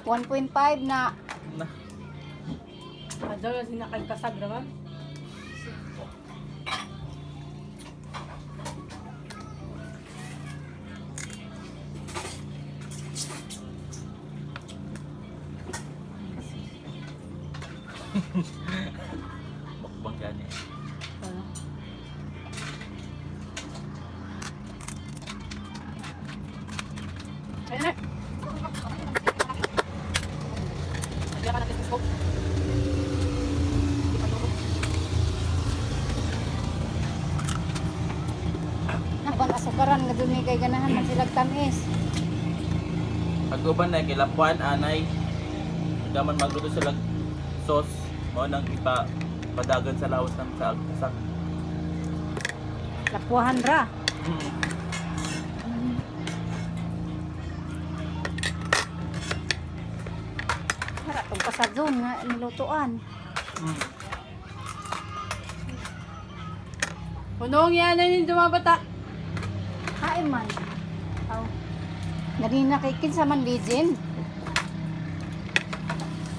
1.5 na. Na. Adyo na sinakagkasag naman. Mukbang gani. Ano? Ayun na. Lagyan ka natin sa scope. Hindi pa tulo. Nabang asukaran nga dumi kay ganahan man silag tamis. Pag uban na kilapuan anay. Daman magluto sila sauce mo nang ipa padagan sa lawas ng sa sak. Lapuhan ra. Para tong pasadzon nga nilutuan. Punong yan na yung dumabata. Hain man. Aw. Narina kay kinsa man legend.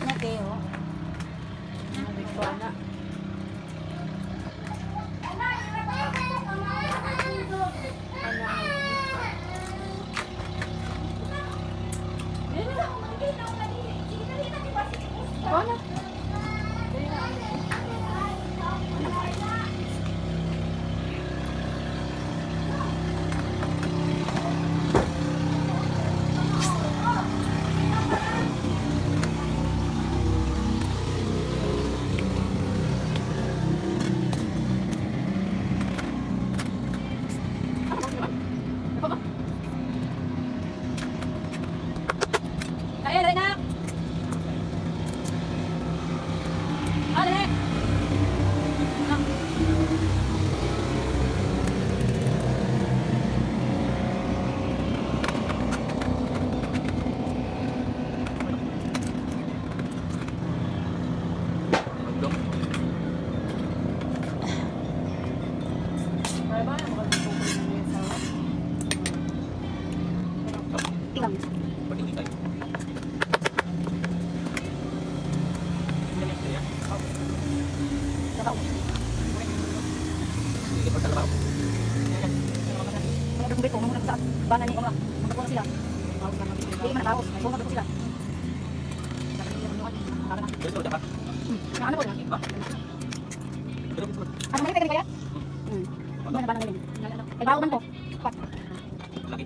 Na kayo. Nabigwa na. Ano? Ayun, ayun na. Ah, dali. Magdong. Kaya ba, makatutungkol na niya sa Tilang. Pag hindi tayo. Hindi pa talaga. Mga dumbe ko mga sa bana ni mga mga sila. Di man taos, may bunga sila. Gusto ka? Na ano ko na? Ano may kaya? Ano na ba nang Ay bawo man ko. Pat. Laki.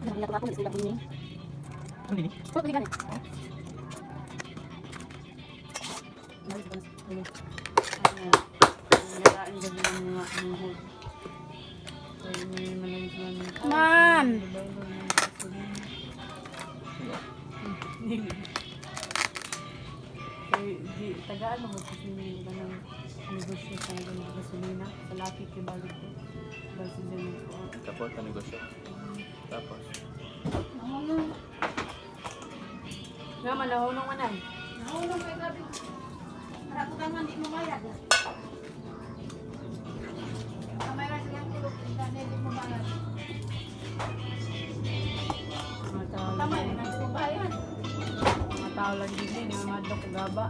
Ano na ko sila bunyi. Ano ni? Put ni gani. Man. Di, tagaan mo magpasimili ka ng negosyo sa ng gasolina sa laki kay balik ko. Basta dyan ko. Tapos ang negosyo. Tapos Nahulong. Nga, manahulong ka na. Nahulong kay gabi. Para ko man di mo bayad. Kamay ra silang tulog, di mo bayad. Mga tao Tama, lang. di mo bayad. Mga tao lang din eh, mga madlok gaba.